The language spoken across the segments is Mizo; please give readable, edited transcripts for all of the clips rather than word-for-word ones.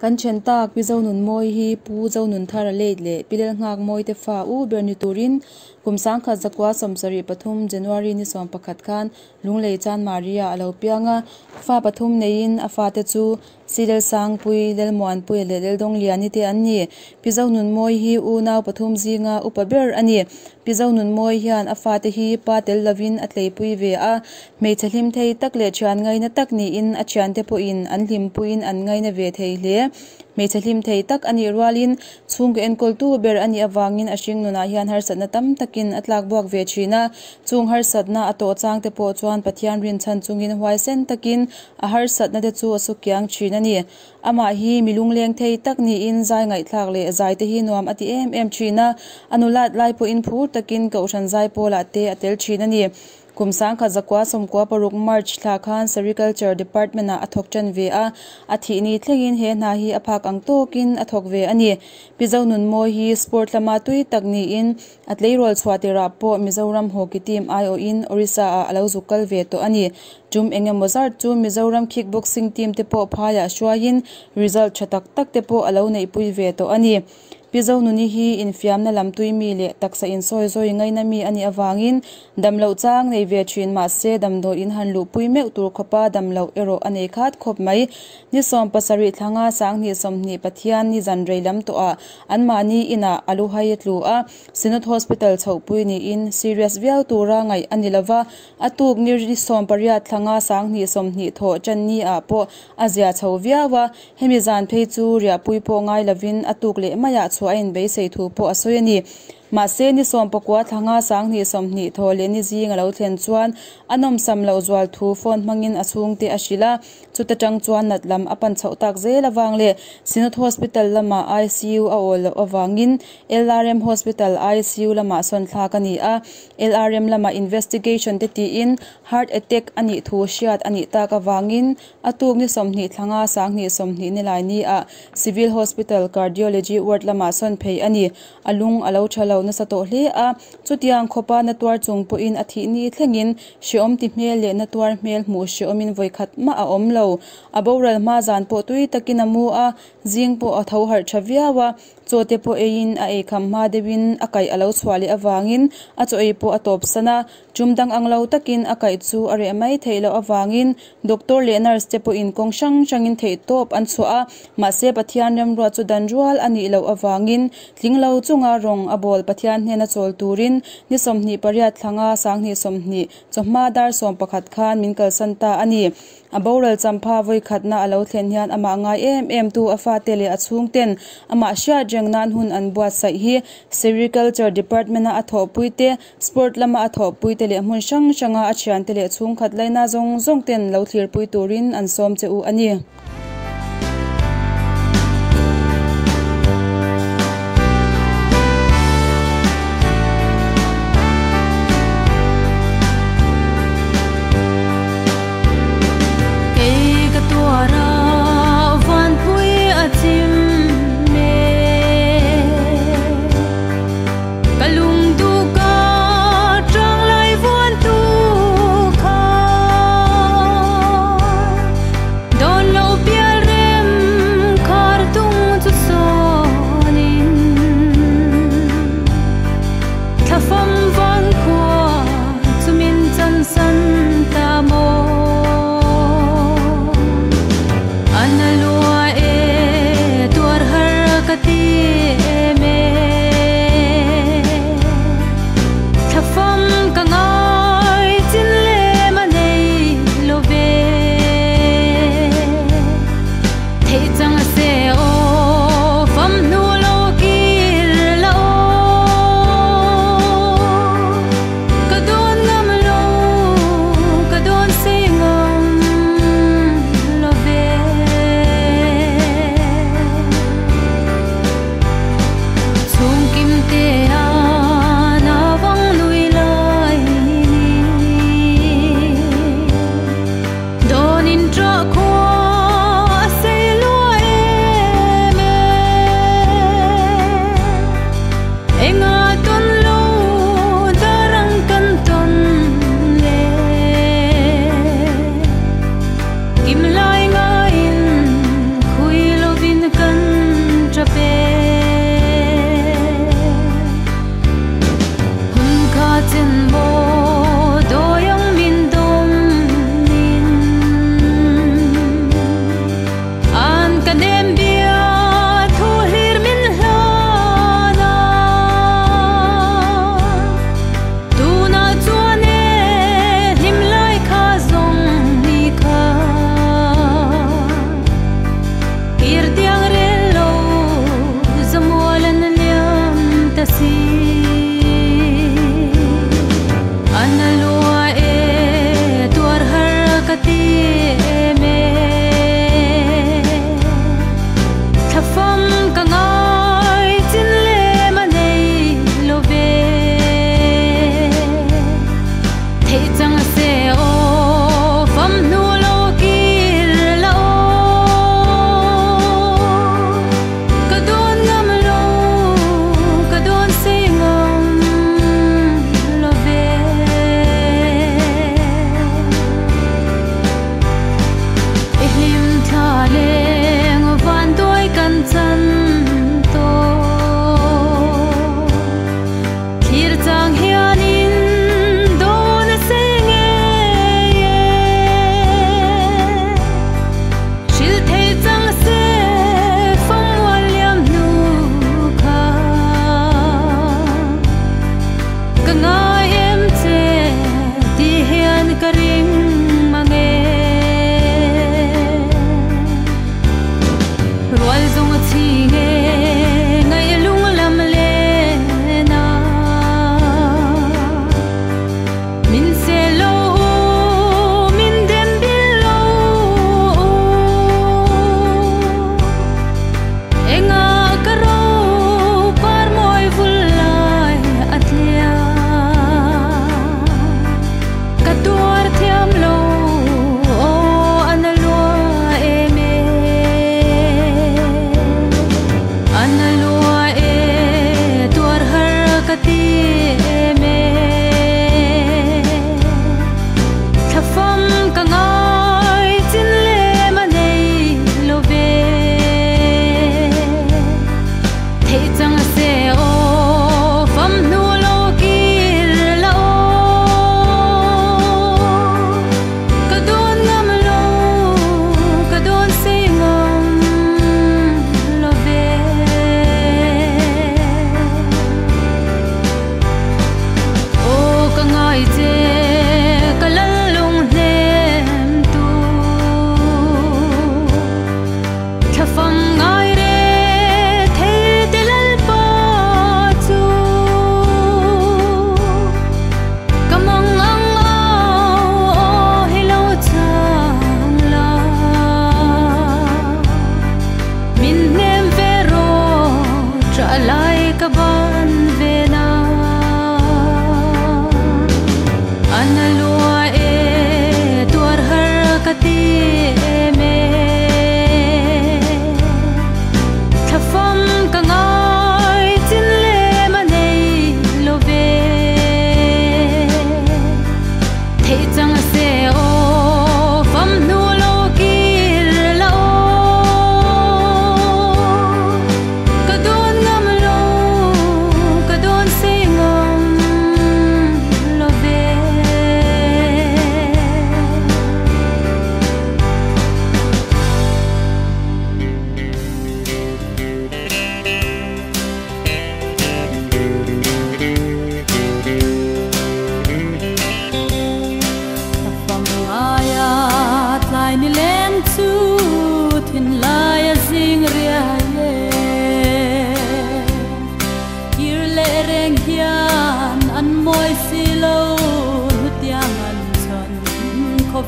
Kan then tak Pi Zonunmawii hi Pu Zonunthara late leh Pi Lelnghakmawii te fa u ber ni turin kum 1973 January ni 11 khan Lunglei Chanmari ah a lo piang a, fa pathum neiin a fate chu Si Lelsangpui, Lelmuanpui leh Leldawngliani te an ni. Pi Zonunmawii hi unau pathum zinga upa ber a ni. Pi Zonunmawii hian a fate hi pa tel lovin a tleipui ve a, hmeichhe hlim thei tak leh thian ngaina tak niin a thiante pawhin an hlimpuiin an ngaina ve thei hle. Hmeichhe hlim thei tak a nih rualin chhungkaw enkawltu ber a nih avangin a hring nunah hian harsatna tam takin a tlak buak ve thin a. Chung harsatna a tawh chang te pawh chuan Pathian rinchhan chungin huaisen takin a harsatna te chu a su kiang thin a ni. Amah hi mi lungleng thei tak niin zai ngaihthlak leh zai te hi nuam a ti em em thin a. A nulat lai pawhin phur takin Kohhran zai pawlah te a tel thin a ni. Kum 1996 March thla khan Sericulture Department ah a thawk tan ve a, a thih ni thlengin he hna hi a phak ang tawkin a thawk ve a ni. Pi Zonunmawii hi sport lama tui tak niin a tleirawl chhuah tirah pawh Mizoram hockey team aiawhin Orissa ah a lo zuk kal ve tawh a ni. Tum eng emaw zar chu Mizoram kickboxing team te pawh phaiah hruaiin result tha tak tak te pawh a lo neihpui ve tawh a ni. Pi Zonuni hi infiamna lam tui mi leh taksa insawi zawi ngaina mi a nih avangin damloh chang nei ve thin mah se damdawi in han luhpui meuh tur khawpa damloh erawh a nei khat khawp mai. Ni 17 thlanga 2020 Pathian ni zan rei lam tawhah anmahni inah a luhai a tlu a, Synod Hospital chhohpui niin serious viau tura ngaih a ni lova, a tuk ni 18 thlanga 2020 thawh tan ni ah pawh a zia chho viau a. Hemi zan phei chu riahpui pawh ngai lovin a tuk leh maiah chhuah a inbeisei thu pawh a sawi a ni. Mahse, ni 19 thlanga 2020 thaw leh ni zing a lo thlen chuan a nawmsam loh zual thu phone hmangin a chhungte a hrilh a. Chuta tang chuan nat lam a pan chhoh tak zel avang leh Synod Hospital lamah ICU a awl loh avangin LRM Hospital ICU lamah sawn thlak a ni a. LRM lamah investigation te tiin heart attack a nih thu hriat a nih tak avangin A tuk ni 20 thlanga 2020 ni lai ni ah Civil Hospital Cardiology Ward lamah sawn phei a ni. A lung a lo tha lo nasa tawh hle a, chutiang khawpa na tuar chung pawhin a thih ni thlengin hreawm ti hmel leh na tuar hmel hmuh hreawmin vawikhat mah a awm lo. A boral hma zan pawh tui takin a mu a, zing pawh a tho harh tha viau a, chaw te pawh eiin a eikham hma deuhin a kaih a lo chhuah leh avangin a chaw ei pawh a tawp san a. Tum dang ang lo takin a kaih chu a reh mai theih loh avangin doctor leh nurse te pawhin kawng hrang hrangin theih tawp an chhuah a, mahse Pathian remruat chu dan rual a nih loh avangin tling lo chunga rawng a bawl Pathian hnena chawl turin ni 28 thlanga 2020 chawhma dar 11 khan min kalsan ta a ni. A boral champha vawikhatna a lo thlen hian amah ngai em em tu a fate leh a chhungten amah hriat reng nan hun an buatsaih hi Sericulture Department-a a thawhpuite, Sport lama a thawhpuite leh hmun hrang hranga a thiante leh chhungkhat laina zawng zawng ten lo thlirpui turin an sawm che u a ni. Kei ka tuar a, vanpui a chim mek. Ka lungduh ka tang lai vuan tu kha. Dawn lo pial rem khar tung chu sawnin. Thlafam van khua chu min chan san ta maw. A na lua e tuar har ka ti em e. Thlafam ka ngai chin lem a nei lo ve. Theih chang a se aw fam hnu lo kir la aw. Ka dawn ngam lo, ka dawn sei ngam lo ve. Chhung kim te a na vang nui lai ni. Dawn in ṭah khua a sei lua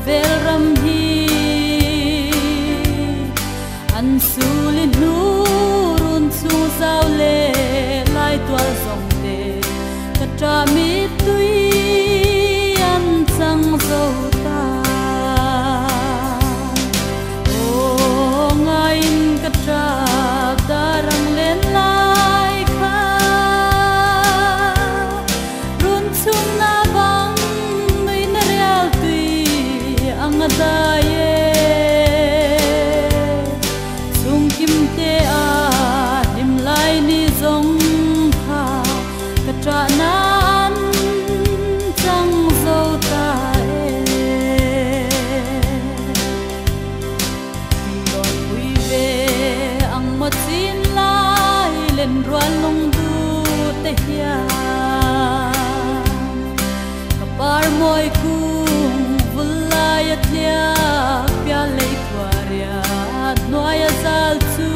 Khawvel ram hi an sul i hnu run chung zau leh lai tual zawng te ka ṭah mittui an chang zo ta. Aw ngaiin ka ṭap darang len lai kha run chhum na bang nui na rial tui ang a dai e. Chung kim te a hlim lai ni zawng kha ka ṭah na an chang zo ta e. Min lawn pui ve ang maw chin lai len rual lung du te hian ka par mawi kung vul lai a tliak pial lei thuariat hnuai a zal chu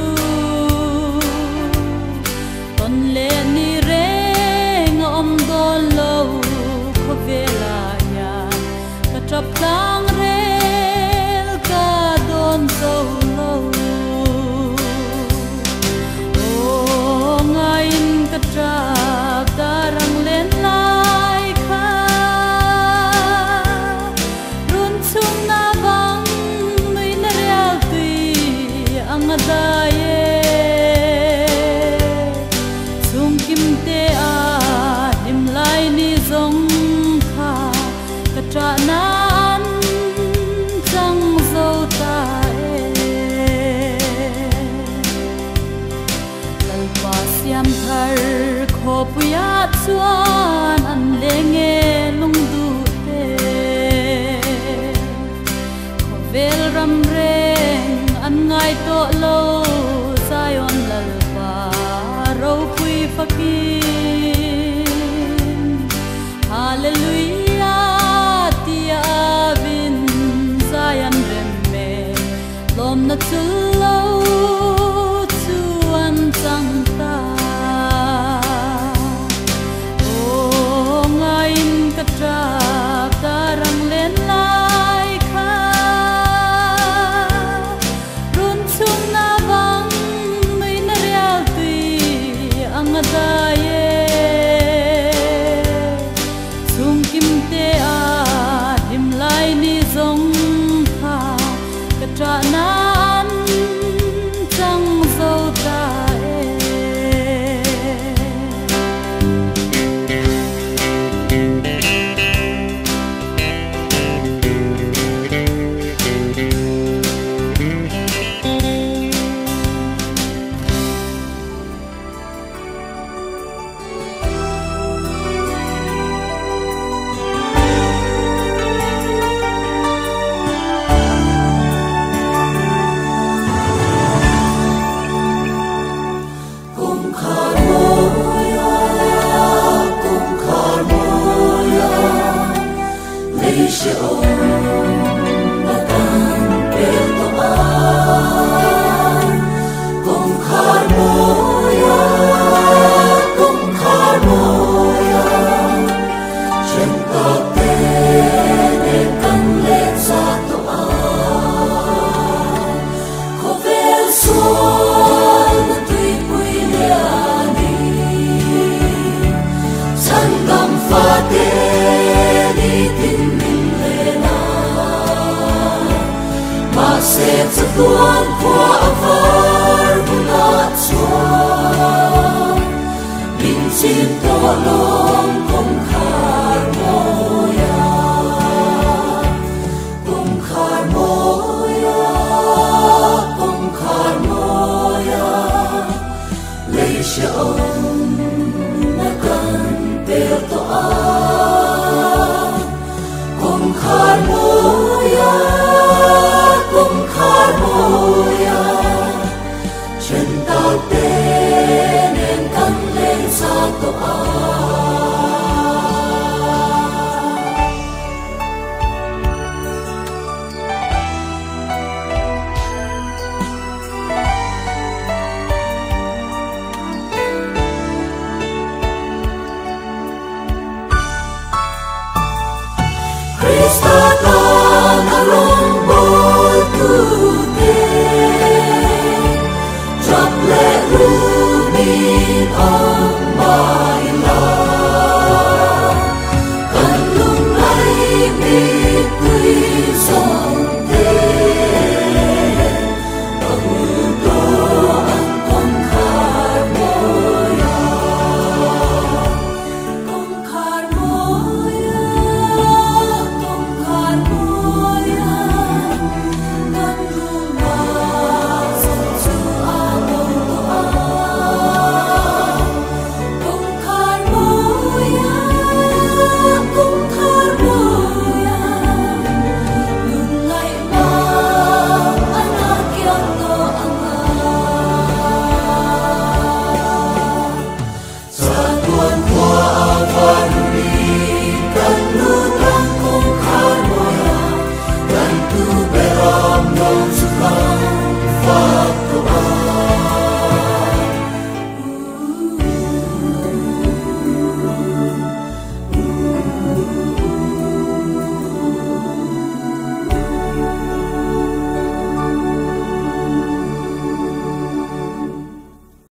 tawn leh ni reng a awm dawn lo khawvel ah hian ka tap tlang rel ka dawn zo lo. Aw ngaiin ka tap darang len lai kha run chhum na bang nui na rial tui ang a dai e. Chung kim te a hlim lai ni zawng kha ka ṭah na an chang zo ta e. Lalpa siam thar khawpuia chuan an leng e lung duh te. Khawvel ram reng an ngai tawh lo Zion Lalpa ropui fakin. Hallelujah tia vin Zion rem me lawm na chul lo chu an chang ta. Aw ngaiin ka tap darang len lai kha run chhum na bang nui na rial tui ang a dai e. Chung kim te a hlim lai ni zawng kha ka ṭah na an chang zo ta e. Chen ta te